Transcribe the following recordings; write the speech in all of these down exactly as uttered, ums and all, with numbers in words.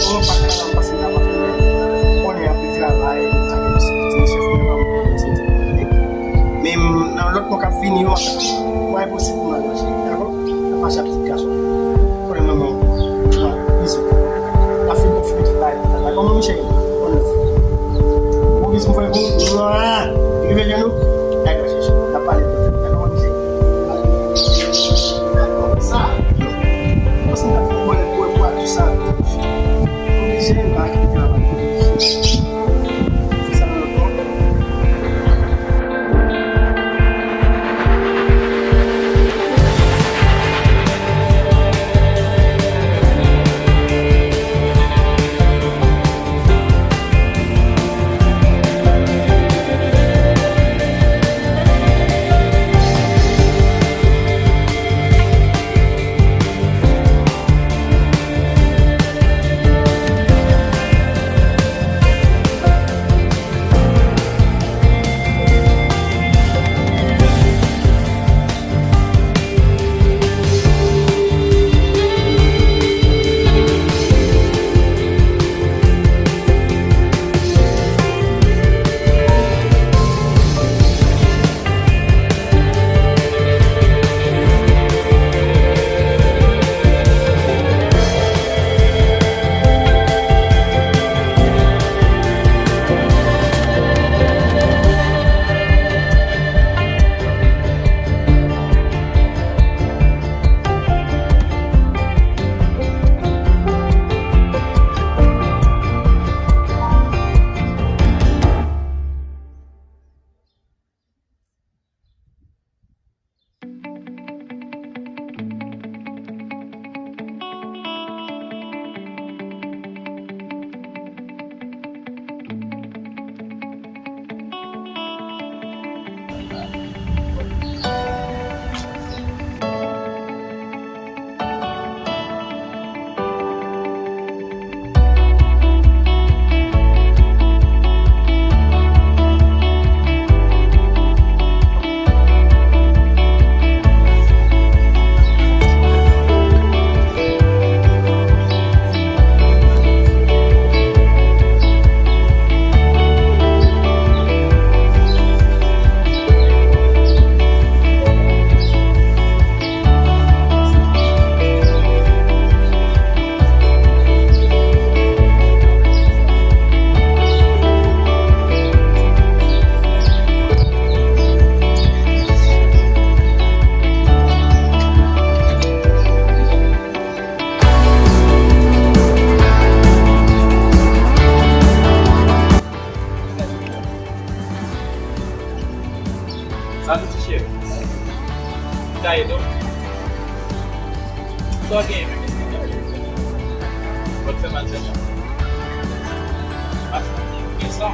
Bon, pa ka nan pase nan apatman. Konnen anpil travay, anpil sekirite, chèf mwen pa mwen kontinye. Men nan lòt mwa k ap vini yo, mwen enposib pou m al mache. Dakò? N ap mache ak ti gason. Konnen manman w. Bon, bizou. N ap fin pou fini tout bagay. Dakò, manmi cheri? Bon, love. Gwo bizou, mwen fè gwo. Rive jenou. Dakò, cheri. N ap pale. Dakò, manmi cheri? Sa, yo. Paske m ta fè bwè, bwè, bwè, tout sa. Oblije, m pa kite travay. Fè sa nan lòt bò. Sa w genyen menm, esplike m. Bon, fè m attention. Attention.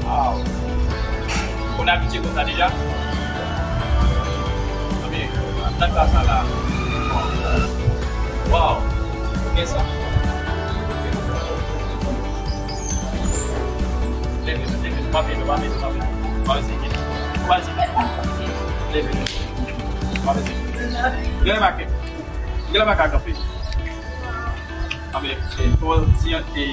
Wow. Ou konn abitye konsa deja? Ebyen, nan ka sa la. Wow. Ou gen sa? Leve nou, leve nou, pa vini, pa vini, pa vini. Pa vini, pa vini. Leve nou. Pa vini. Gen la pa ke, gen la pa ka kanpe. Anben, e, fò ti, e,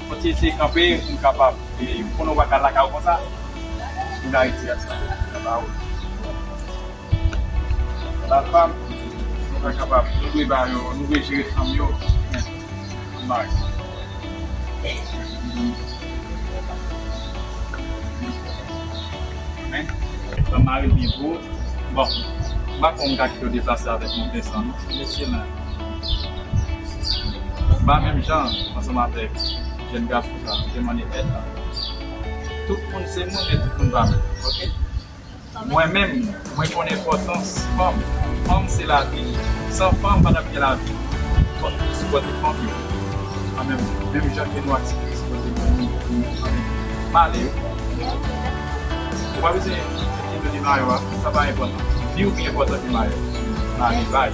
fò ti eseye kanpe pou n kapab, e, konnen w pa ka lakay ou konsa. Pou n ka retire sa. Anba ou. La fam, nou pa kapab, nou dwe ba yo, nou dwe jere fanm yo. Mari. Men, ban mari l byen pou ou. Bon, m pa konn m ka kite w deplase avèk yon Vincent, non. Mesye, men. M pa menm jan, ansanm avèk jèn gason sa, m te mande èd la. Tout moun se moun, men tout moun pa menm, oke? Mwen menm, mwen konn enpòtans fanm. Fanm se lavi. San fanm, pa t ap gen lavi. Fòk nou sipòte fanm yo. Kanmenm, menm jan ke nou aksepte sipòte fanm nou, nou kanmenm. M ale wi. Ou pa bezwen mete do de mayo a, sa pa enpòtan. Vi w pi enpòtan ke mayo. M ale, bay.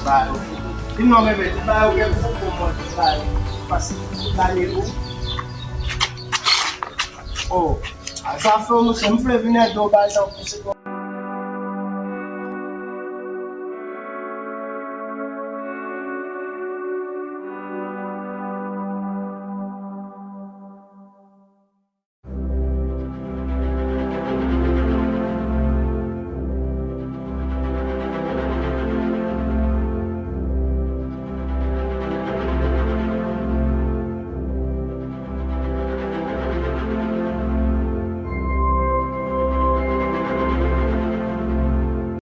Ba yo. Di non, bebe, di ba yo kèk fouko mwen, di ba yo. Paske, ba yo. Oh, a sa fè w, mesye, m vle vin ede w, ba yo, jan w